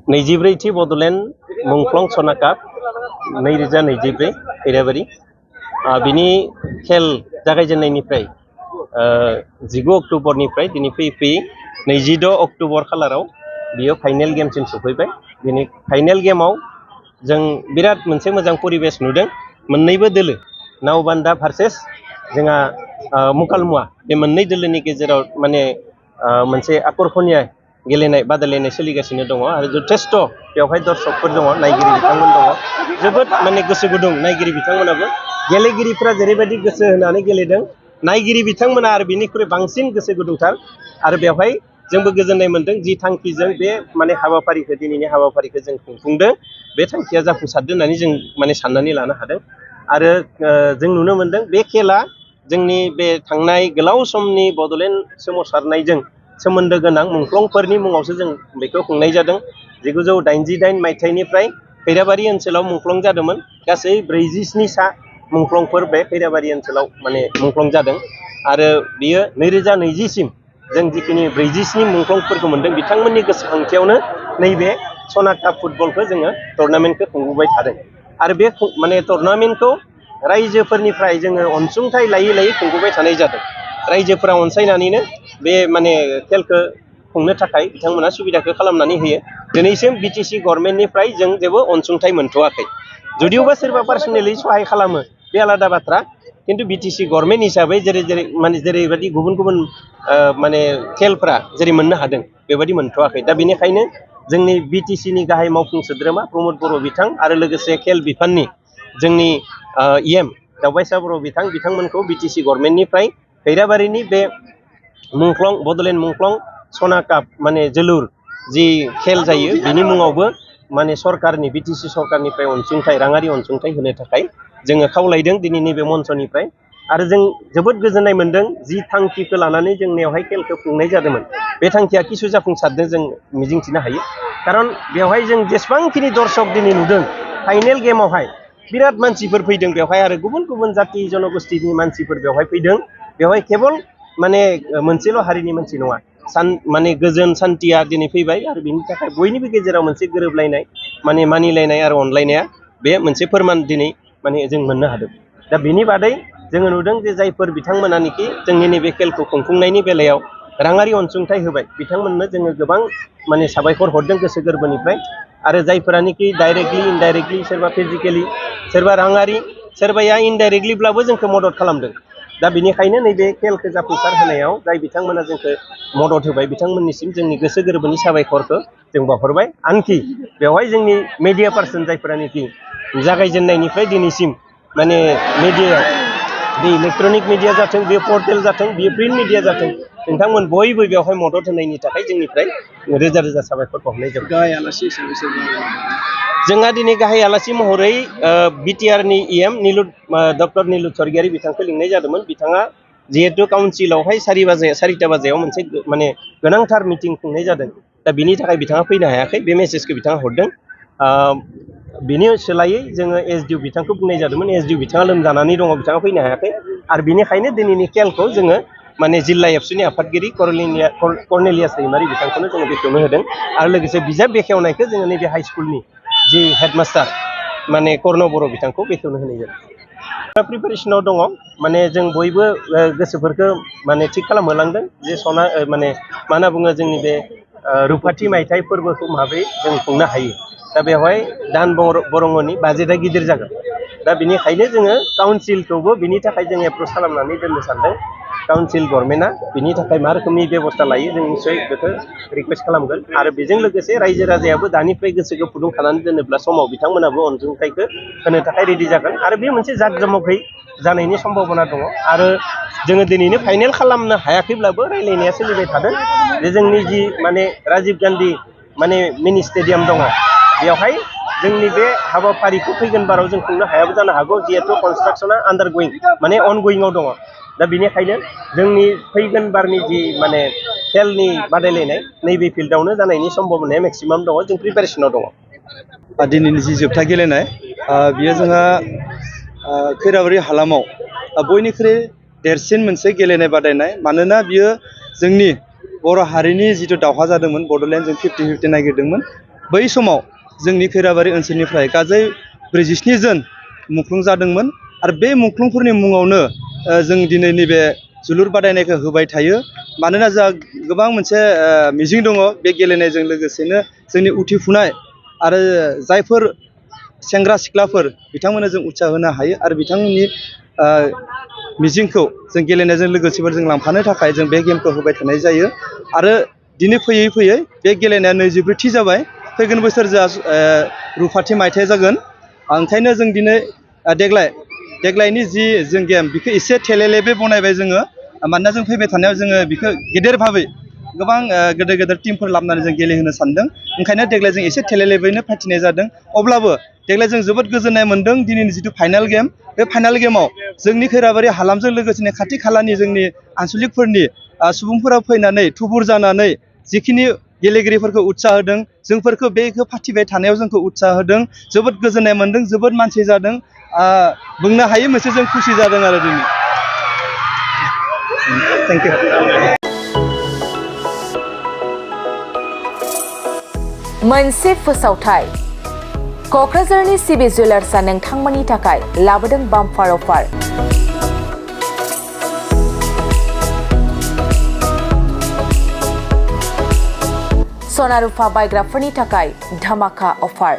24थि बड'लेण्ड मुंख्लं सना काप 2024 खैराबारि बिनि खेल जागायजेननायनिफ्राय 19 अक्ट'बरनिफ्राय दिनै फैयै 26 अक्ट'बर खालाराव बियो फाइनेल गेमसिम सफैबाय। दिनै फाइनेल गेमाव जों बिराद मोनसे मोजां परिबेस नुदों। मोननैबो दोलो नावबान्दा भार्सेस जोंहा मुकालमुवा बे मोननै दोलोनि गेजेराव माने मोनसे आकर्षणीय गेलेनाय बादायलायनाय सोलिगासिनो दङ आरो जथेस्थ' बेवहाय दर्शकफोर दङ, नायगिरि बिथांमोन दङ। जोबोद माने गोसो गुदुं नायगिरि बिथांमोनाबो। गेलेगिरिफ्रा जेरैबायदि गोसो होनानै गेलेदों, नायगिरि बिथांमोना आरो बिनिख्रुइ बांसिन गोसो गुदुंथार। आरो बेवहाय जोंबो गोजोननाय मोनदों जि थांखिजों बे माने हाबाफारिखौ दिनैनि हाबाफारिखौ जों खुंफुंदों, बे थांखिया जाफुंसारदों होननानै जों माने साननानै लानो हादों। आरो जों नुनो मोनदों बे खेला जोंनि बे थांनाय गोलाव समनि बड'लेण्ड सोमावसारनायजों सोमोन्दो गोनां मुंख्लंफोरनि मुङावसो जों बेखौ खुंनाय जादों। 1988 मायथाइनिफ्राय खैराबारि ओनसोलाव मुंख्लं जादोंमोन। गासै 47 सा मुंख्लंफोर बे खैराबारि ओनसोलाव माने मुंख्लं जादों। आरो बियो 2020सिम जों जिखिनि 47 मुंख्लंफोरखौ मोनदों बिथांमोननि गोसोखांथियावनो नैबे सना काप फुटबलखौ जोङो टुर्नामेन्टखौ खुंबोबाय थादों। आरो बे माने टुर्नामेन्टखौ रायजोफोरनिफ्राय जोङो अनसुंथाइ लायै लायै खुंबोबाय थानाय जादों। रायजोफोरा अनसायनानैनो बे माने खेलखौ खुंनो थाखाय बिथांमोना सुबिदाखौ खालामनानै होयो। दिनैसिम बिटिसि गभर्नमेन्टनिफ्राय जों जेबो अनसुंथाइ मोनथ'वाखै। जुदियोबा सोरबा पार्सनेलि सहाय खालामो बे आलादा बाथ्रा, खिन्थु बिटिसि गभर्नमेन्ट हिसाबै जेरैबायदि गुबुन गुबुन माने खेलफ्रा जेरै मोननो हादों बेबायदि मोनथ'वाखै। दा बेनिखायनो जोंनि बिटिसिनि गाहाय मावफुं सोद्रोमा प्रमद बर' बिथां आरो लोगोसे खेल बिफाननि जोंनि दावबायसा बर' बिथांमोनखौ बिटिसि गभर्नमेन्टनिफ्राय खैराबारिनि बे मुंख्लं बड'लेण्ड मुंख्लं सना काप माने जोलुर जि खेल जायो बिनि मुङावबो माने सरकारनि बिटिसि सरकारनिफ्राय अनसुंथाइ, राङारि अनसुंथाइ होनो थाखाय जोङो खावलायदों दिनैनि बे मन्चनिफ्राय। आरो जों जोबोद गोजोननाय मोनदों जि थांखिखौ लानानै जोंनियावहाय खेलखौ खुंनाय जादोंमोन बे थांखिया किसु जाफुंसारदों जों मिजिंथिनो हायो। खारन बेवहाय जों जेसेबांखिनि दर्शक दिनै नुदों फाइनेल गेमावहाय बिराद मानसिफोर फैदों बेवहाय आरो गुबुन गुबुन जाति जनगोष्ठीनि मानसिफोर बेवहाय फैदों। बेवहाय केबल माने मोनसेल' हारिनि मानसि नङा, माने गोजोन सान्थिया दिनै फैबाय आरो बिनि थाखाय बयनिबो गेजेराव मोनसे गोरोबलायनाय माने मानिलायनाय आरो अनलायनाया बे मोनसे फोरमान दिनै माने जों मोननो हादों। दा बिनि बादै जोङो नुदों जे जायफोर बिथांमोनानोखि जोंनि नैबे खेलखौ खुंफुंनायनि बेलायाव राङारि अनसुंथाइ होबाय बिथांमोननो जोङो गोबां माने साबायखर हरदों गोसो गोरबोनिफ्राय। आरो जायफोरानोखि डाइरेक्टलि इनडाइरेक्टलि सोरबा फिजिकेलि सोरबा राङारि सोरबाया इनडाइरेक्टलिब्लाबो जोंखौ मदद खालामदों। दा बेनिखायनो नैबे खेलखौ जाफुंसार होनायाव जाय बिथांमोना जोंखौ मदद होबाय बिथांमोननिसिम जोंनि गोसो गोरबोनि साबायखरखौ जों बावहरबाय। आनखि बेवहाय जोंनि मेडिया पार्सन जायफोरानोखि जागायजेननायनिफ्राय दिनैसिम माने मिडियायाव बे इलेक्ट्रनिक मिडिया जाथों, बे पर्टेल जाथों, बे प्रिन्ट मिडिया जाथों, नोंथांमोन बयबो बेवहाय मदद होनायनि थाखाय जोंनिफ्राय रोजा रोजा साबायखर बावहरनाय जाबाय। गाहाय आलासि हिसाबै जोंहा दिनै गाहाय आलासि महरै बिटिआरनि इएम डक्टर निलुत स्वर्गियारि बिथांखौ लिंनाय जादोंमोन। बिथाङा जिहेतु काउन्सिलावहाय 4टा बाजियाव मोनसे माने गोनांथार मिटिं खुंनाय जादों, दा बिनि थाखाय बिथाङा फैनो हायाखै। बे मेसेजखौ बिथाङा हरदों। बिनि सोलायै जोङो एसडिअ बिथांखौ बुंनाय जादोंमोन। एसडिअ बिथाङा लोमजानानै दङ, बिथाङा फैनो हायाखै। आरो बेनिखायनो दिनैनि खेलखौ जोङो माने जिल्ला एबसुनि आफादगिरि कर्नेलियास दैमारि बिथांखौनो जोङो बेखेवनो होदों। आरो लोगोसे बिजाब बेखेवनायखौ जोङो नैबे हाइ स्कुलनि जि हेडमास्टार माने कर्ण बर' बिथांखौ बेखेवनो होनाय जादों। प्रिपारेसनाव दङ, माने जों बयबो गोसोफोरखौ माने थिग खालामहोलांदों जे माने मा होनना बुङो जोंनि बे रुपाथि मायथाइ फोरबोखौ माबोरै जों खुंनो हायो। दा बेवहाय दान बरंग'नि बाजेटआ गिदिर जागोन। दा बेनिखायनो जोङो काउन्सिलखौबो बिनि थाखाय जों एप्रच खालामनानै दोननो सानदों। काउन्सिल गभर्नमेन्टआ बिनि थाखाय मा रोखोमनि बेबस्था लायो जों निस्सय बेखौ रिकुवेस्ट खालामगोन। आरो बेजों लोगोसे रायजो राजायाबो दानिफ्राय गोसोखौ फुदुंखानानै दोनोब्ला समाव बिथांमोनाबो अनसुंथाइखौ होनो थाखाय रेडि जागोन। आरो बे मोनसे जाकजमकै जानायनि सम्भाबना दङ। आरो जोङो दिनैनो फाइनेल खालामनो हायाखैब्लाबो रायलायनाया सोलिबाय थादों जे जोंनि जि माने राजिब गान्धी माने मिनि स्टेडियाम दङ बेवहाय जोंनि बे हाबाफारिखौ फैगोन बाराव जों खुंनो हायाबो जानो हागौ, जिहेथु कनस्ट्राक्सना आन्डारगयिं माने अनगयिंआव दङ। दा बेनिखायनो जोंनि फैगोन बारनि जि माने खेलनि बादायलायनाय नैबे फिल्डआवनो जानायनि सम्भाबनाया मेक्सिमाम दङ। जों प्रिपेरेसनाव दङ। दिनैनि जि जोबथा गेलेनाय बियो जोंहा खैराबारि हालामाव बयनिख्रुइ देरसिन मोनसे गेलेनाय बादायनाय। मानोना बियो जोंनि बर' हारिनि जिथु दावहा जादोंमोन बड'लेण्ड, जों 50-50 नागिरदोंमोन। बै समाव जोंनि खैराबारि ओनसोलनिफ्राय गासै 47 जन मुंख्लं जादोंमोन आरो बे मुंख्लंफोरनि मुङावनो जों दिनै नैबे जोलुर बादायनायखौ होबाय थायो मानोना जोंहा गोबां मोनसे मिजिं दङ बे गेलेनायजों लोगोसेनो जोंनि उथिफुनाय आरो जायफोर सेंग्रा सिख्लाफोर बिथांमोननो जों उत्साह होनो हायो आरो बिथांमोननि मिजिंखौ जों गेलेनायजों लोगोसेबो जों लांफानो थाखाय जों बे गेमखौ होबाय थानाय जायो आरो दिनै फैयै फैयै बे गेलेनाया 24थि जाबाय फैगोन बोसोर जोंहा रुफाथि मायथाइ जागोन ओंखायनो जों दिनै देग्लायनि जि जों गेम बेखौ एसे थेलेलेबे बनायबाय जोङो मानोना जों फैबाय थानायाव जोङो बेखौ गेदेर भाबै गोबां गेदेर गेदेर टीमफोर लाबोनानै जों गेलेहोनो सानदों ओंखायनो देग्लाय जों एसे थेलेलेबैनो फाथिनाय जादों अब्लाबो देग्लाय जों जोबोद गोजोननाय मोन्दों दिनैनि जिथु फाइनाल गेम बे फाइनाल गेमाव जोंनि खैराबारि हालामजों लोगोसेनो खाथि खालानि जोंनि आनसलिकफोरनि सुबुंफोरा फैनानै थुबुर जानानै जिखिनि गेलेगिरिफोरखौ उत्साह होदों जोंफोरखौ बेखौ फाथिबाय थानायाव जोंखौ उत्साह होदों जोबोद गोजोननाय मोन्दों जोबोद मानसि जादों बुंनो हायो मोनसे जों खुसि जादों आरो दिनै थेंक इउ मोनसे फोसावथाय क'क्राझारनि सिबि जुवेलार्सआ नोंथांमोननि थाखाय लाबोदों बाम्पार अफार सना रुफा बायग्राफोरनि थाखाय धामाका अफार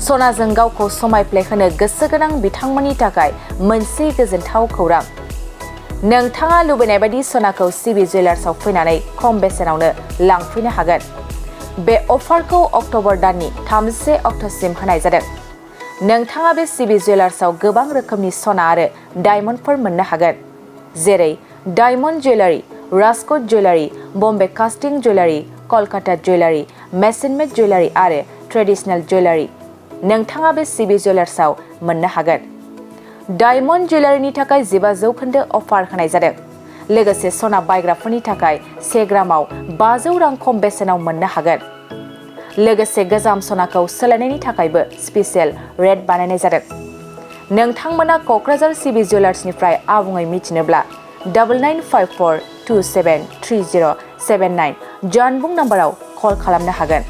सनाजों गावखौ समायफ्लेहोनो गोसो गोनां बिथांमोननि थाखाय मोनसे गोजोनथाव खौरां नोंथाङा लुबैनाय बायदि सनाखौ सिबि जुवेलार्सआव फैनानै खम बेसेनावनो लांफैनो हागोन बे अफारखौ अक्ट'बर दाननि 31 अक्ट'सिम होनाय जादों नोंथाङा बे सिबि जुवेलार्सआव गोबां रोखोमनि सना आरो डायमन्डफोर मोननो हागोन जेरै diamond jewellery Rajkot jewellery Bombay कास्टिं जुवेलारि कलकाता जुवेलारि मेसिन मेड जुवेलारि आरो ट्रेडिशनेल जुवेलारि नोंथाङा बे सिबि जुवेलार्सआव मोननो हागोन डायमन्ड जुवेलारिनि थाखाय 15% अफार होनाय जादों लोगोसे सना बायग्राफोरनि थाखाय 1 ग्रामाव 500 रां खम बेसेनाव मोननो हागोन लोगोसे गोजाम सनाखौ सोलायनायनि थाखायबो स्पेशेल रेट बानायनाय जादों नोंथांमोना क'क्राझार सिबि जुवेलार्सनिफ्राय आबुङै मिथिनोब्ला 9954273079 जानबुं नाम्बाराव कल खालामनो हागोन